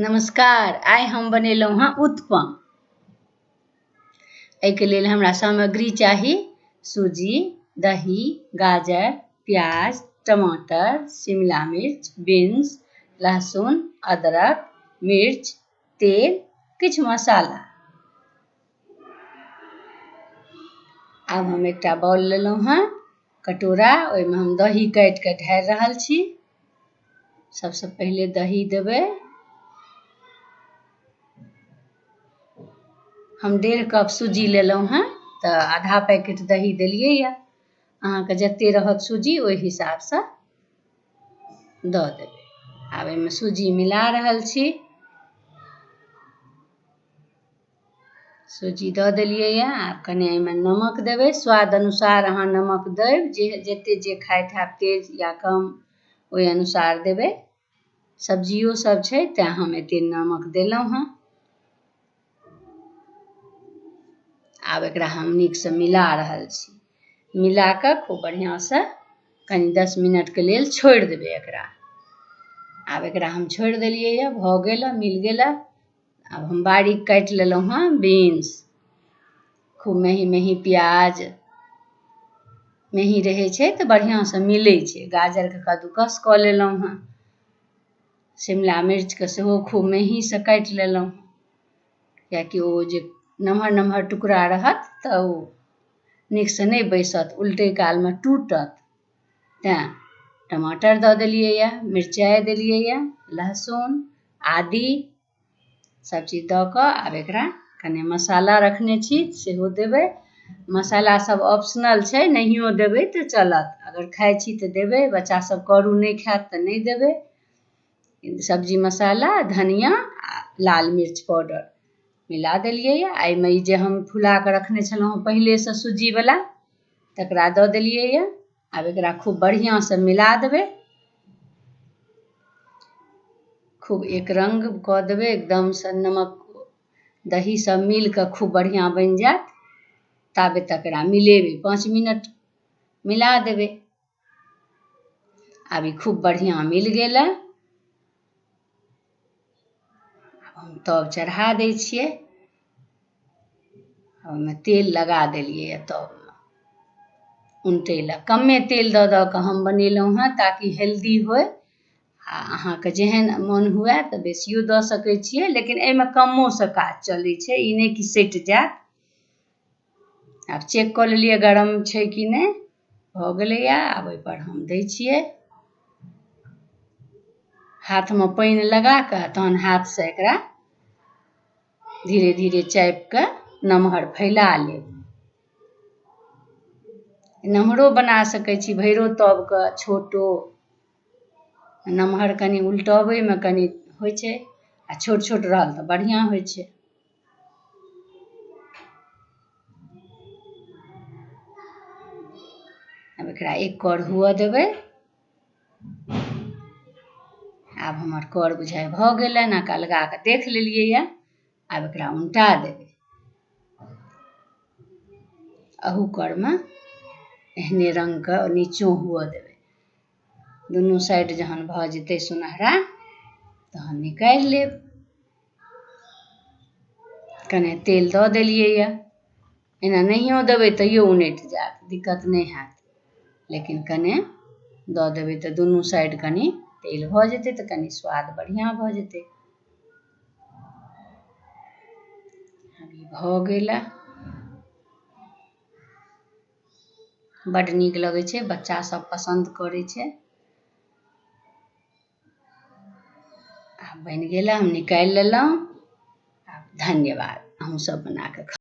नमस्कार। आइ हम बनेलहुँ हँ उत्पम। एहिके लेल हमरा सामग्री चाही सूजी, दही, गाजर, प्याज, टमाटर, शिमला मिर्च, बीन्स, लहसुन, अदरक, मिर्च, तेल, किछु मसाला। आब हम एकटा बाउल लेलहुँ हँ, कटोरा, ओहिमे हम दही काटि कऽ ढारि रहल छी। सबसँ पहिले दही देबै। हम 1.5 कप सूजी लेलहुँ हँ तऽ आधा पैकेट दही देलियै यऽ। अहाँके जते रहत सूजी ओहि हिसाबसँ दऽ देबै। आब एहिमे सूजी मिला रहल छी। सूजी दऽ देलियै यऽ। आब कनि एहिमे नमक देबै, स्वाद अनुसार अहाँ नमक देब, जे जते जे खाइत हैब तेज या कम ओहि अनुसार देबै। सब्जियो सब छै तैँ हम एते नमक देलहुँ हँ। आब एकरा हम नीकसँ मिला रहल छी। मिला कऽ खूब बढ़िआँसँ कनि 10 मिनटके लेल छोड़ि देबै एकरा। आब एकरा हम छोड़ि देलियै यऽ, भऽ गेल, मिल गेल। आब हम बारीक काटि लेलहुँ हँ बीन्स, खूब मेही मेही प्याज, मेही रहै छै तऽ बढ़िआँसँ मिलै छै। गाजरके कद्दूकस कऽ लेलहुँ हँ, शिमला मिर्चके सेहो खूब मेहीसँ काटि लेलहुँ, किएकि ओ जे नमहर नमहर टुकड़ा रहत तऽ ओ नीकसँ नहि बैसत, उलटै कालमे टूटत। तैँ टमाटर दऽ देलियै यऽ, मिरचाइ देलियै यऽ, लहसुन, आदी, सब चीज दऽ कऽ आब एकरा कनि मसाला रखने छी सेहो देबै। मसाला सब ऑप्शनल छै, नहियो देबै तऽ चलत। अगर खाइ छी तऽ देबै, बच्चा सब करू नहि खायत तऽ नहि देबै। सब्जी मसाला, धनिया आ लाल मिर्च पाउडर मिला देलियै यऽ। एहिमे ई जे हम फुला कऽ रखने छलहुँ हँ पहिलेसँ सूजीवला, तकरा दऽ देलियै यऽ। आब एकरा खूब बढ़िआँसँ मिला देबै, खूब एक रङ्ग कऽ देबै एकदमसँ। नमक दही सब मिल कऽ खूब बढ़िआँ बनि जायत ताबे तक एकरा मिलेबै, 5 मिनट मिला देबै। आब ई खूब बढ़िआँ मिल गेल। आब हम तब चढ़ा दै छियै। ओहिमे तेल लगा देलियै तबमे उनटै लए। कमे तेल दऽ दऽ कऽ हम बनेलहुँ हँ ताकि हेल्दी होइ। आ अहाँके जेहन मोन हुए तऽ बेसियो दऽ सकै छियै, लेकिन एहिमे कमोसँ काज चलै छै, ई नहि कि सटि जायत। आब चेक कऽ लेलियै गरम छै कि नहि, भऽ गेलैए। आब ओहिपर हम दै छियै हाथमे पानि लगा कऽ, तहन हाथसँ एकरा धीरे धीरे चापि कऽ नमहर फैला लेब। नमहरो बना सकै छी, भरिओ तबके, छोटो। नमहर कनि उलटबैमे कनि होइ छै आ छोट छोट रहल तऽ बढ़िआँ होइ छै। आब एकरा एक कर हुअ देबै। आब हमर कर बुझाइ भऽ गेलै, एना अलगा कऽ देख लेलियै यऽ। आब एकरा उनटा देबै। अहू करमे एहने रङ्गके नीचो हुअ देबै। दुनू साइड जहन भऽ जेतै सुनहरा तहन निकालि लेब। कने तेल दऽ देलियै यऽ, एना नहियो देबै तैयो उनटि जायत, दिक्कत नहि हैत, लेकिन कने दऽ देबै तऽ दुनू साइड कनि तेल भऽ जेतै तऽ कनि स्वाद बढ़िआँ भऽ जेतै। आब ई भऽ गेल। बड्ड नीक लगै छै, बच्चा सब पसन्द करै छै। आब बनि गेल, हम निकालि लेलहुँ। आब धन्यवाद, अहूँ सब बना कऽ खाउ।